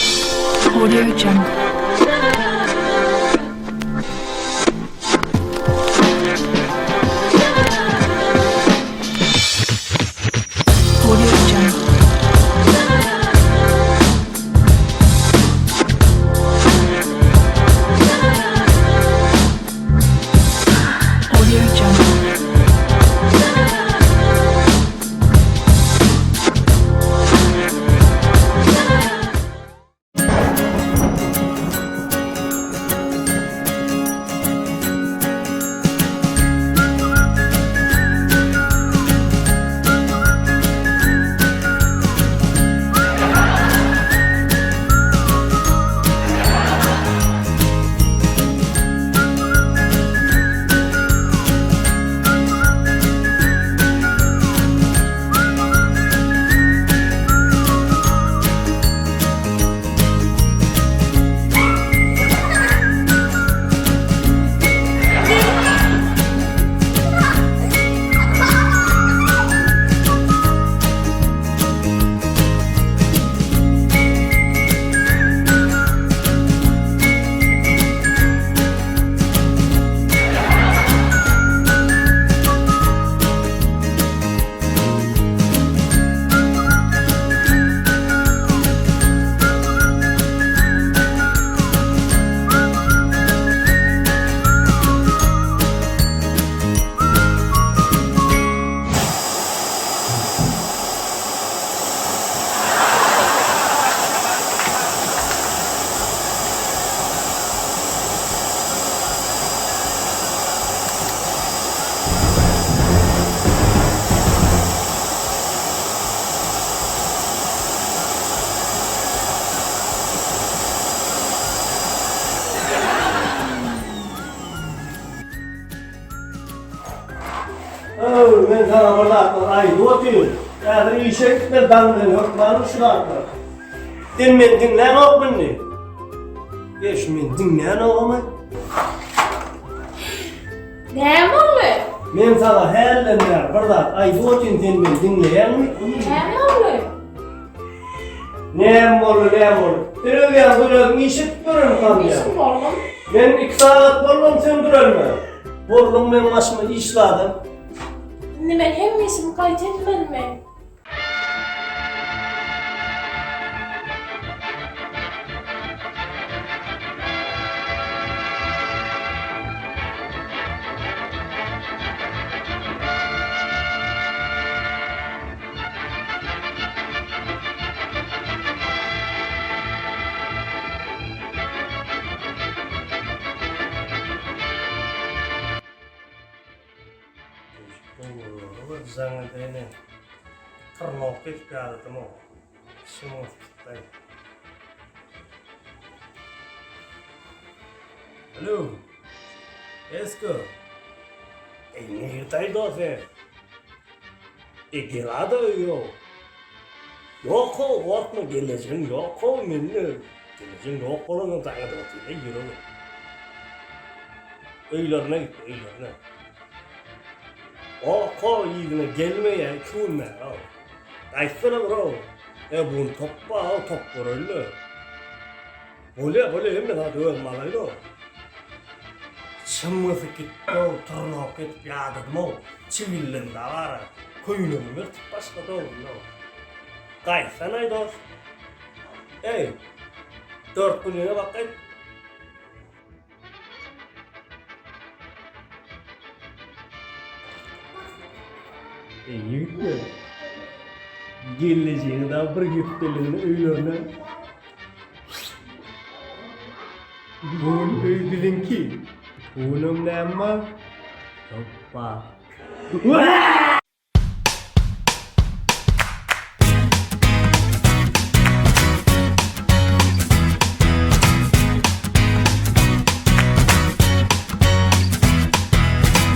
Audio Jungle. Audio Jungle. Audio Jungle. Öw, men saňa bir zatlar aýdyp otyryn. Häzir işe gitmeli daň bilen hökmany şu zatlar. Sen meni diňläňokmy indi? E, şu meni diňlänogamy? Näme boldy? Men saňa hälden bäri bir zat aýdyp otyryn, sen meni diňleýäňmi? Näme boldy? Näme boldy, näme boldy? Sen öýe göreliň iş edip ýören sanýaň. Işim boldum. Men 2 sagat boldum sen durelme. Bolduň meň başyma iş zadam. Indi men hemme işimi gaýta etmelimi? Alo. Esko. Ey, nirde sen? E gelada ýok. Ýok-ow, gorkma, gelejegiň ýok-ow, mende gelejegiň ýok bolandan saňa da otyryn, ýürege. Öýlerine gitdi, öýlerine. Gork-ow, yzyna gelmeýär, iki gün bäri-ow. Gaýtsana bir-ow. E, bu gün top bar-ow, top göreli. Bolýa, bolýa, hemme zat özüm alaýyn-ow. Içim gysyp gitdi-ow, turnok edip ýadadym-ow. Çigildem dabara, köýnegimi ýyrtyp başlady-ow indi-ow. Gaýtsana-aý, dos. Eý, dörtgüliňe bak-aý. Eý, ýigitler, gelnejeňi dagy bir hepdeligine öýlerine Bu gün öý biziňki. Bu günem näme bar? Top bar.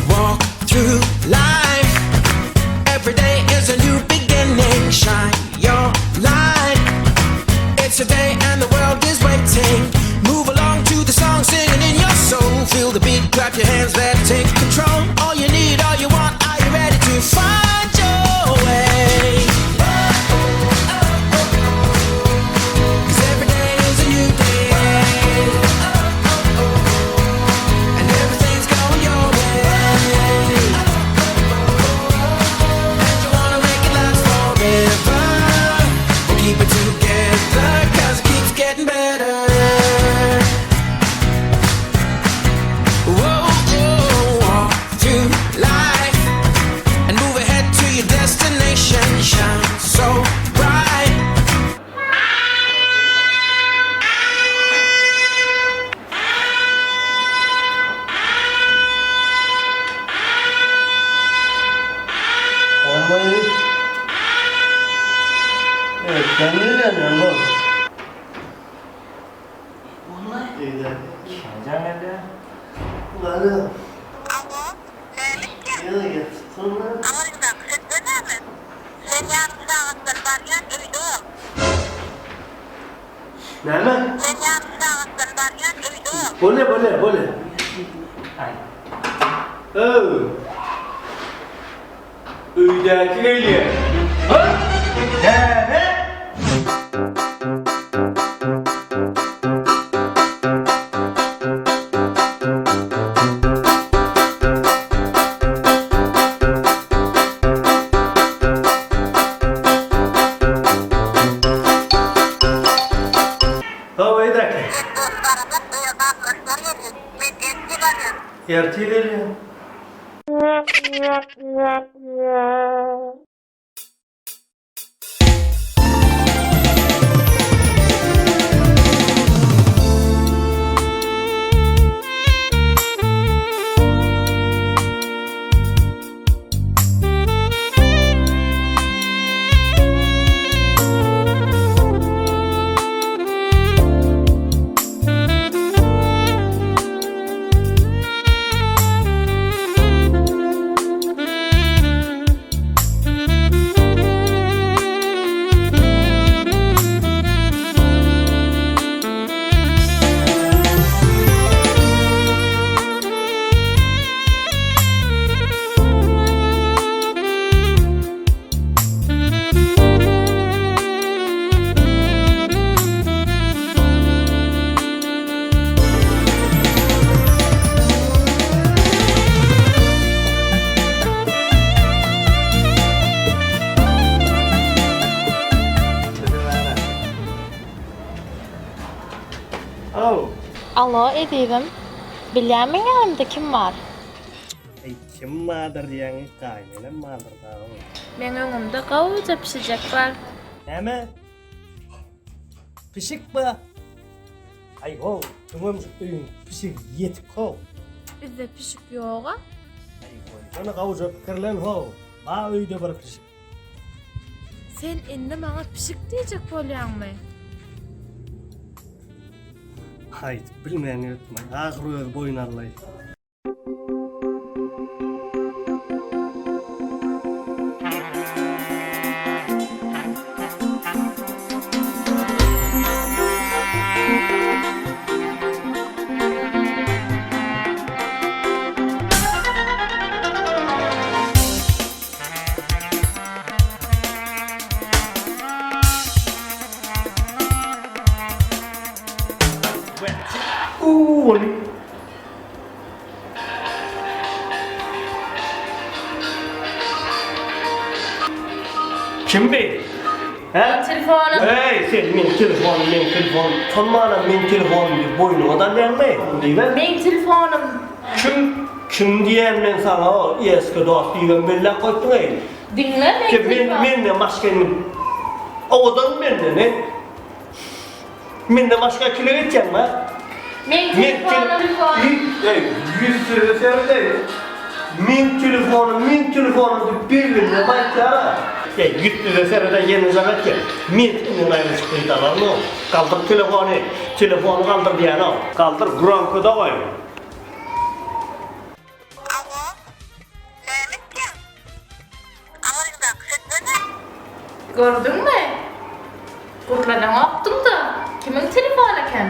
Walk through life. Every day is a new beginning. Shine your light. It's a day and the world is waiting. Move along to the song singing in your soul. Feel the beat, clap your hands, let it take control. All you need, all you want, are you ready to find your way? 'Cause every day. Öýde. Kime jaň geldi? Alo. Alo, näme etýäň? Ýa ýatypsyň-la. Aňryňdaky sesler näme? Men ýarym sagatdan barýan, öýde bol. Näme? Men ýarym sagatdan barýan, öýde bol. Bolýa, bolýa, bolýa. Aý. Öw. Öýdäki gelýär. Ha? Näme? Hawa, öýdäki. Ertir gelýär. Alo. Alo ezizim. Bilýärmiň ýanymda kim bar? Eý kim bardyr diýýäňi gaýynenem bardyr dagy. Meň öňümde gowuja pişijek bar. Näme? Pişik bar. Aý how, öňem şu öýüň pişigi ýetik how. Bizde pişik ýoga. Aý goýsana gowja pikirlen how, bar öýde bir pişik. Sen indi maňa pişik diýjek bolýaňmy? Aýdyp bilmän ýörüpmi, ahyr özi boýun aldy. Kim bi? Hä? Telefonym. Eý, sen meň telefonym, meň telefonym. Utanmanam meň telefonym diýip boýnuňa dalýaňmy? Diýibem. Meň telefonym. Kim, kim diýen men saňa o eski dost diýibem belläp goýupdyň-eý. Diňle meň telefonym. Menden başga indi owadan menden, e? Menden başga kime geçýäň be? Meň telefonym. Eý, ýüzsüze seret-eý. Meň telefonym, meň telefonym diýip bir-birine aýtýar-a. Eý, ýüzsüze seret-eý, ýene jaň etýär. Men senden aýrylyşyp peýdalanok. Galdyr telefony, telefony galdyr diýýän-ow. Galdyr, gromkada goý. Alo, näme etýäň? Aňryňdaky sesler näme? Gördüňmi? Gürleneňokdyň-da. Kimiň telefony eken?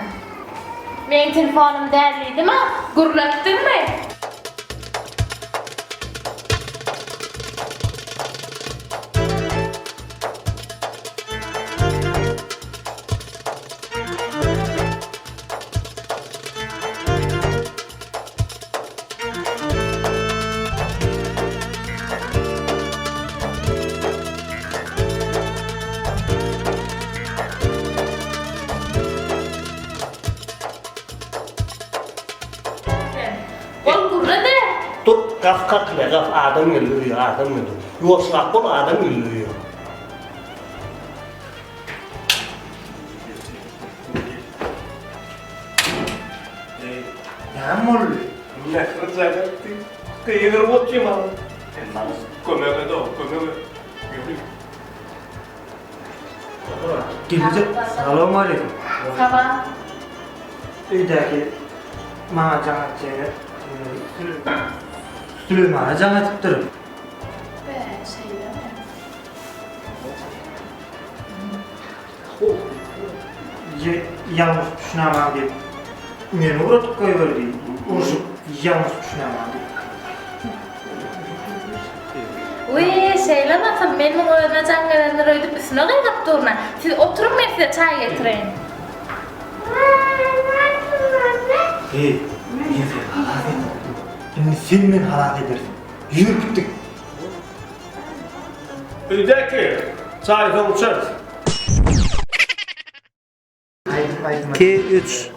Meň telefonym däl diýdim-ä, gürletdiňmi? Bol gürle-de! Dur, gaf kakle, gaf, adam geldi öýe, adam geldi. Ýuwaşrak bol, adam geldi öýe. Näme boldy? Mähri jaň etdi. Gygyryp otyr maňa. Sen maňa kömek et-ow, kömek et. Ýöri. Gelneje, salowmaleýkim. Salam. Öýdäki maňa jaň etjegine Süleýmana jaň edipdir. Be, şeýlemi? Ýalňyş düşünämaň diýip, meni ugradyp goýberdi. Urşup ýalňyş düşünämaň diýip. Wiý, şeýlemi asyl, men muň özüne jaň gelendir öýdüp üstüne gygyryp durna. Siz oturyň men size çaý getireýin. Heý, men seni halas etdim. Indi sen meni halas edersiň. Ýör gitdik. Öýdäki çaý soň içeris. 2 3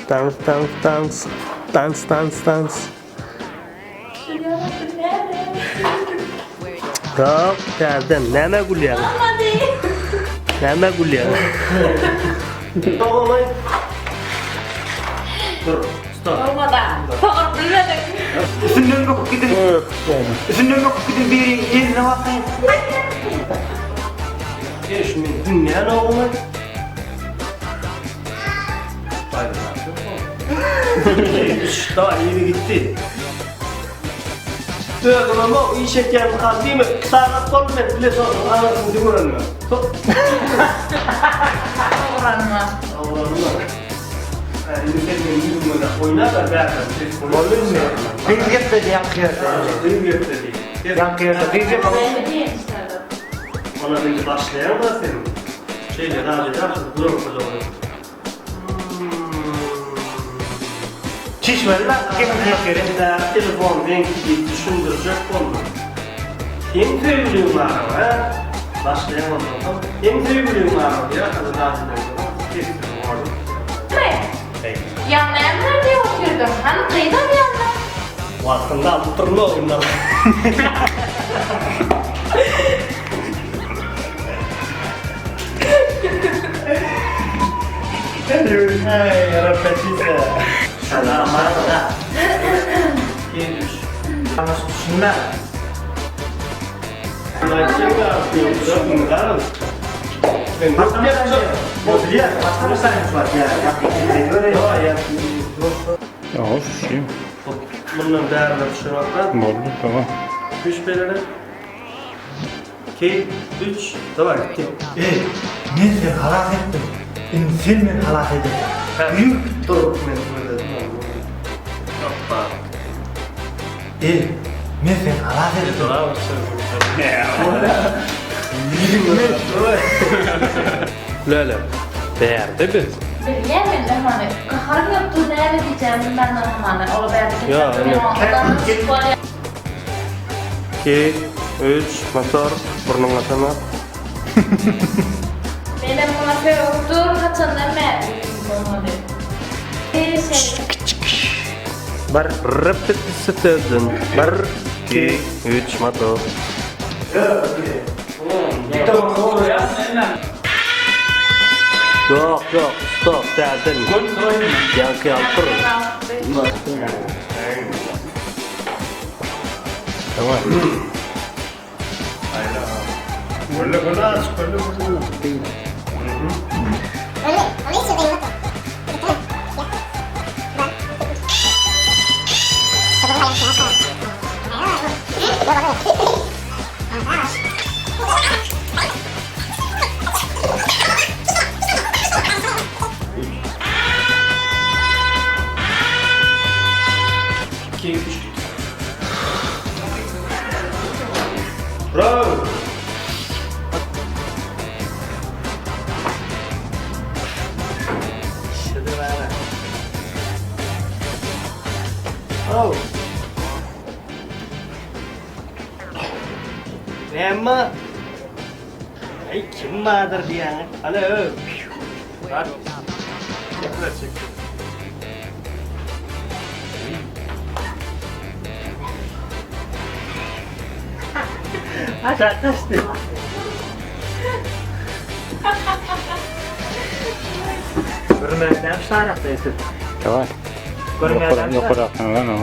Dans dans dans dans dans dans. Ýok, täzeden näme gülýäň? Näme gülýäň? Dogamy? Dur, stop. Bolmada. Soňra bilmedik. Üstünden böküp gidin. Üstünden böküp gidin biri eline basaýyn. Eş men dünýän oglumy? Üç daha iyi gitti. Özüm o iş etýän kadimy? Sagat bol men bile sordum. Anasını dügürenme. Dogranma. Dogranma. Indi sen benim ýüzüme oýna da bärden ses goý. Boldumy? Gyz gepledi ýaňky ýerde. Gyz gepledi. Ýaňky ýerde gyz gepledi. Ona indi başlaýaň da sen. Şeýle razyda gurulsa dogry. Çişmeli la geňsi ýok ýeri. Telefon meňki diýip düşündirjek boldum. Seň söýgüliň barmy, hä? Başlaýaň ondan soň. Seň söýgüliň barmy diýýär, hany razy bolsaň, sesini goý. Ýa näme diýip otyrdyň? Hany gyzam ýanda. Wagtynda alyp durma oýundan. Hey, repetisiýa. Ýalňyş düşünme. Mundan bärde düşürmek Boldy, tamam. Üç belere. 2, 3, daway gitdik. Eý, men seni halas etdim. Indi sen meni halas edersiň. Ýür, dur, men gözledim ony. Hoppa. Eý, men seni halas etdim. Läle, bärde biz. Bilýän men hany. Gaharym gelip dur näme diýjegimi bilmän hany. Ola bärde Ýa, ine. 2, 3, motor, burnuňa sana. Menem muňa sögüp dur, haçandan bäri bolmady. Bir şey. Bir repetisiýadan. 1, 2, 3, motor. Ýok, ýok, stop, täzeden. Ýaňky alyp dur. Tamam. 2, 3. Bravo! Oh. Näme? Ay kim bardyr diýýäňiz? Alo. Bar. Çekme çekme. Aşağı kaçtı. Görmeýän şarakda ýetip. Daway. Görmeýän Ýokary akyn lan o.